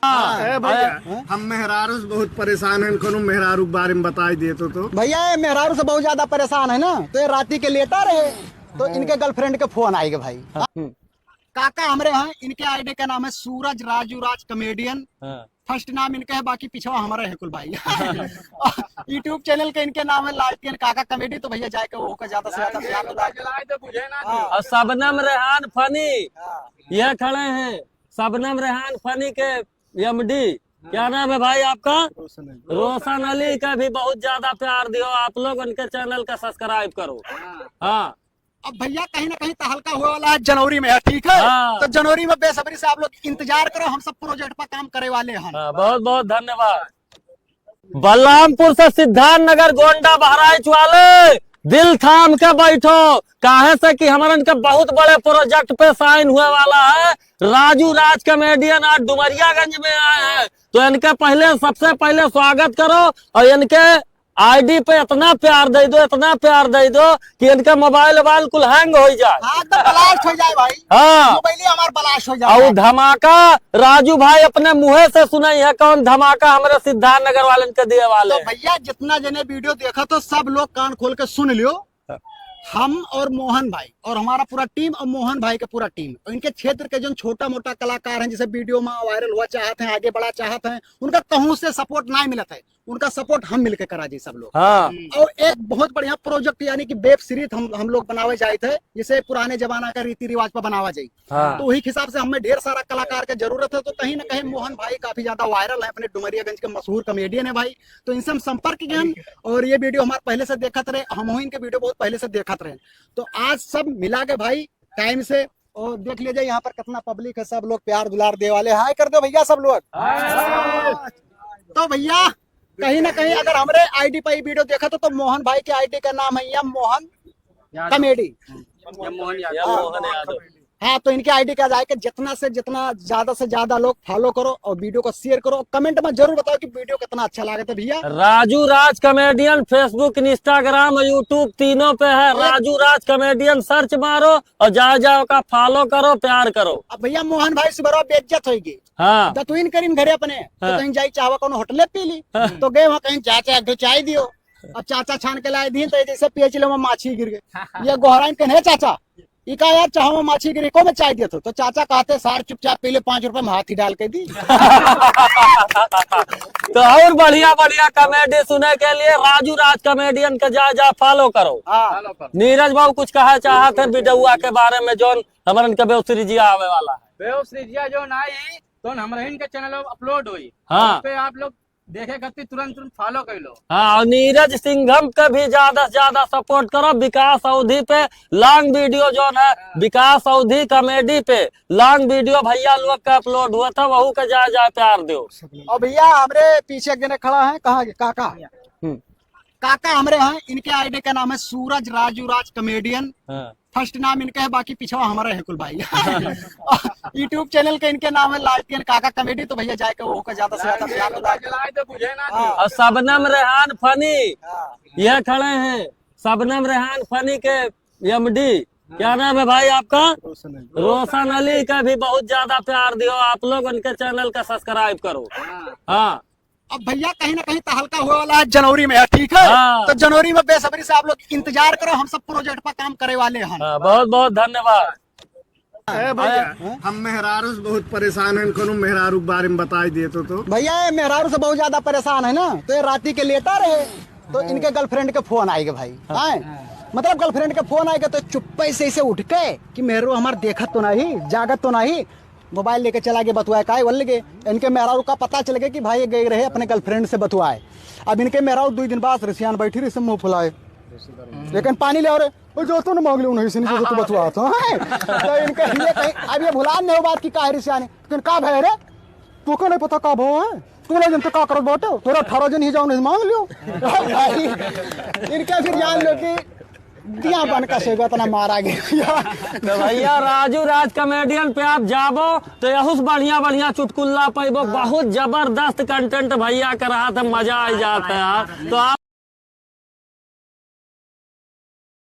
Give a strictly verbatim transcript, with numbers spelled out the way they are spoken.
हाँ, ए भैया, हाँ? हम मेहरारू से बहुत परेशान हैं, कोनो मेहरारू के बारे में बताई देतो तो। भैया, ये मेहरारू से बहुत ज्यादा परेशान है ना, तो ये राती के लेटा रहे, तो हाँ। इनके girlfriend के phone आइगे भाई। हाँ। काका हमरे हैं, इनके ID का नाम है सूरज राजू राज comedian। हाँ। First नाम इनका है, बाकी पिछवा हमारा है कुल भाई। YouTube channel का इनके नाम है लालटेन काका comedy। तो भैया जाके वो का ज्यादा से ज्यादा प्यार दुलार। हाँ। और शबनम रेहान funny, हाँ। ये खड़े हैं, शबनम रेहान funny के MD। क्या नाम है भाई आपका? रोशन अली। रोशन अली का भी बहुत ज्यादा प्यार दियो आप लोग, उनके channel का subscribe करो। हाँ। हाँ। अब भैया कहीं ना कहीं तहलका हुए वाला है जनवरी में, है, ठीक है? हाँ। तो जनवरी में बेसब्री से आप लोग इंतजार करो, हम सब project पर काम करे वाले हैं। हाँ, बहुत बहुत धन्यवाद। बलरामपुर से सिद्धार्थ नगर, गोंडा, बहराइच वाले, दिल थाम के बैठो, काहे से कि हमरन के बहुत बड़े project पे sign हुए वाला है। राजू राज comedian आज डुमरियागंज में आए हैं, तो इनके पहले, सबसे पहले स्वागत करो और इनके ID पे इतना प्यार दे दो, इतना प्यार दे दो कि इनका mobile वोबाइल कुल hang हो जाए। हाँ, एकदम blast हो जाए भाई। हाँ। मोबाइल ही हमार blast हो जाए। और धमाका राजू भाई अपने मुंहे से सुनाई है, कौन धमाका हमरे सिद्धार्थ नगर वालन के दिए वाले तो हैं। भैया, जितना जने video देखा तो सब लोग कान खोल के सुन लियो। हम और मोहन भाई और हमारा पूरा team और मोहन भाई का पूरा team, इनके क्षेत्र के जो छोटा मोटा कलाकार हैं, जैसे video में viral हुआ चाहत हैं, आगे बढ़ा चाहत हैं, उनका कहूँ से support ना मिलत है। उनका support हम मिलके करा जी सब लोग। हाँ। और एक बहुत बढ़िया project यानी कि web series हम, हम लोग बनावे जाइत है, जिसे पुराने जमाना का रीति रिवाज पर बनावा जाई। हाँ। तो वही हिसाब से हमें ढेर सारा कलाकार के जरूरत है, तो कहीं ना कहीं मोहन भाई काफी ज्यादा viral है, अपने डुमरियागंज के मशहूर comedian है भाई, तो इनसे हम संपर्क किए हैं और ये video हमारे पहले से देखत रहे, हम इनके video बहुत पहले से देखत रहे, तो आज सब मिला के भाई time से और देख लीजिए यहाँ पर कितना public है, सब लोग प्यार दुलार दे वाले, hi कर दो भैया सब लोग। तो भैया कहीं ना कहीं अगर हमरे ID पर ये video देखा तो, तो मोहन भाई के ID का नाम है या मोहन यादव। Comedy। या मोहन यादव। या मोहन यादव। हाँ, तो इनके ID का जाके जितना से जितना ज्यादा से ज्यादा लोग follow करो और video को share करो, comment में जरूर बताओ कि video कितना अच्छा लगा था भैया। राजू राज comedian Facebook, Instagram और YouTube तीनों पे है। राजू राज comedian search मारो और जाओ, जाओ का follow करो, प्यार करो। अब भैया मोहन भाई सुबह बेइज्जत होइगी। हाँ। दतुइन करीन घरे अपने, तो हाँ। कहीं जाई चाहवा कोनो होटले पी ली। हाँ। तो गए वहाँ कहीं चाचा एक दो चाय दियो। अब चाचा छान के लाए दीन तो ये जैसे पिए चिलो में माछी गिर गए। ये गोहराइन कहे, "हे चाचा, ई का यार चाहवा में माछी गिरी, को में चाय दिया था?" तो चाचा कहते, "सार चुपचाप पी ले, पाँच रुपए में हाथ ही डाल के दी।" तो और बढ़िया बढ़िया comedy सुने के लिए राजू राज comedian के जा, जा follow करो। हाँ। Follow करो। नीरज बाबू कुछ कहा चाहत है videoआ के बारे में, जौन हमरन के web seriesिया आवे वाला है। Web seriesिया जौन आई, तो हमरहिन के channel पर upload होई। हाँ। उस पे आप लोग देखे खातिर तुरंत, तुरंत follow कर लो। हाँ, और नीरज सिंघम के भी ज्यादा से ज्यादा support करो। विकास अवधी पे long video जौन है, हाँ। विकास अवधी comedy पे long video भैया लोग का upload हुआ था, वहू का जाए, जाए प्यार दो। और भैया हमरे पीछे एक जने खड़ा है, कहाँ के? काका। हम्म। काका हमरे हैं, इनके ID का नाम है सूरज राजू राज comedian। हाँ। First नाम इनका है, बाकी पिछवा हमारा है कुल भाई। YouTube channel का इनके नाम है लालटेन काका comedy, तो भैया जाके वो का ज्यादा से ज्यादा प्यार दुलार। जलाए तो बुझे ना हाँ। और शबनम रेहान funny, हाँ। ये खड़े हैं, शबनम रेहान funny के MD। क्या नाम है भाई आपका? रोशन अली। रोशन अली का भी बहुत ज्यादा प्यार दियो आप लोग, उनके channel का subscribe करो। हाँ। हाँ। अब भैया कहीं ना कहीं तहलका हुए वाला है जनवरी में, है, ठीक है? हाँ। तो जनवरी में बेसब्री से आप लोग इंतजार करो, हम सब project पर काम करे वाले हैं। हाँ, बहुत बहुत धन्यवाद। ए भैया, हाँ? हम मेहरारू से बहुत परेशान हैं, कोनो मेहरारू के बारे में बताई देतो तो। भैया, ये मेहरारू से बहुत ज्यादा परेशान है ना, तो ये राती के लेटा रहे, तो हाँ। इनके girlfriend के phone आएगा भाई। हाँ। आए? मतलब girlfriend के phone आएगा तो चुप्पे से इसे उठ के कि मेहरू हमार देखत तो नहीं, जागत तो नहीं, mobile लेके चला गया बतुआए, काय बोल के इनके मेहरारू का पता चल गया कि भाई ये गए रहे अपने girlfriend से बतुआए। अब इनके मेहरारू दुई दिन बाद रिसियान बैठी रही से मुंह फुलाए, लेकिन पानी ले रहे, "ओ, जो तू ना मांग ले, उन्हीं से नहीं, जो तू बतुआ तो है।" तो इनके ये कहीं, अब ये भुला नहीं हो बात कि काहे रिसियान है, लेकिन का भय रे, तू का नहीं पता का भाव है, तू ना जनते का करत बाटे, तोरा अठारह जन ही जाओ नहीं मांग लियो। भाई, इनके फिर जान लो कि दिया बन का सेगो इतना मारा गया। तो भैया, राजू राज comedian पे आप जाबो, तो यहू से बढ़िया बढ़िया चुटकुल्ला पैबो। बहुत जबरदस्त content भैया के रहा था, मजा आ जाता है यार। तो आप